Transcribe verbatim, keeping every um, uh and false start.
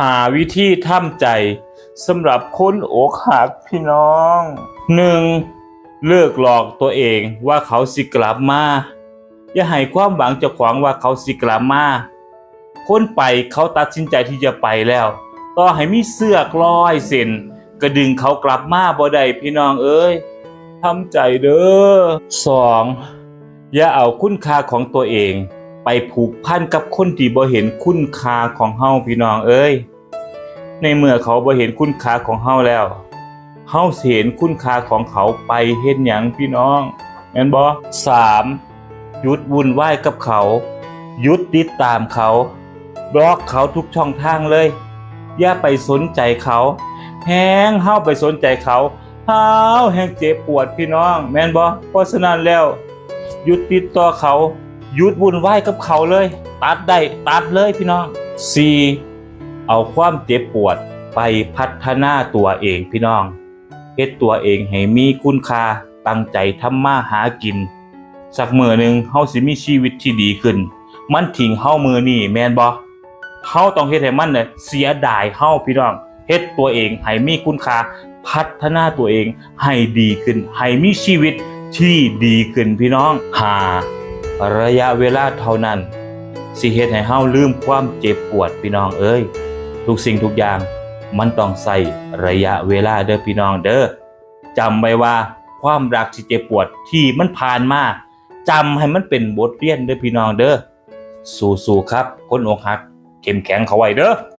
หาวิธีทำใจสำหรับคนอกหักพี่น้อง หนึ่ง เลิกหลอกตัวเองว่าเขาสิกลับมา อย่าให้ความหวังเจ้าของว่าเขาสิกลับมา คนไปเขาตัดสินใจที่จะไปแล้ว ต่อให้มีเชือกร้อยเส้นก็ดึงเขากลับมาบ่ได้พี่น้องเอ้ย ทำใจเด้อ สอง อย่าเอาคุณค่าของตัวเองไปผูกพันกับคนที่บ่เห็นคุณค่าของเฮาพี่น้องเอ้ย ในเมื่อเขาบ่เห็นคุณค่าของเฮาแล้ว เฮาสิเห็นคุณค่าของเขาไปเฮ็ดหยังพี่น้อง แม่นบ่ สาม หยุดวุ่นวายกับเขา หยุดติดตามเขา บล็อกเขาทุกช่องทางเลย อย่าไปสนใจเขา แฮงเฮาไปสนใจเขา เฮาแฮงเจ็บปวดพี่น้อง แม่นบ่ เพราะฉะนั้นแล้ว หยุดติดต่อเขา หยุดวุ่นวายกับเขาเลย ตัดได้ตัดเลยพี่น้อง สี่ เอาความเจ็บปวดไปพัฒนาตัวเองพี่น้อง เฮ็ดตัวเองให้มีคุณค่า ตั้งใจทำมาหากิน สักมื้อหนึ่งเฮาสิมีชีวิตที่ดีขึ้น มันทิ้งเฮามื้อนี้แม่นบ่ เฮาต้องเฮ็ดให้มันเนี่ยเสียดายเฮาพี่น้อง เฮ็ดตัวเองให้มีคุณค่า พัฒนาตัวเองให้ดีขึ้น ให้มีชีวิตที่ดีขึ้นพี่น้อง ห้า ระยะเวลาเท่านั้น สิเฮ็ดให้เฮาลืมความเจ็บปวดพี่น้องเอ้ย ทุกสิ่งทุกอย่างมันต้องใช้ระยะเวลาเด้อพี่น้องเด้อ จำไว้ว่าความรักที่เจ็บปวดที่มันผ่านมา จำให้มันเป็นบทเรียนเด้อพี่น้องเด้อ สู้ๆครับ คนอกหัก เข้มแข็งเข้าไว้เด้อ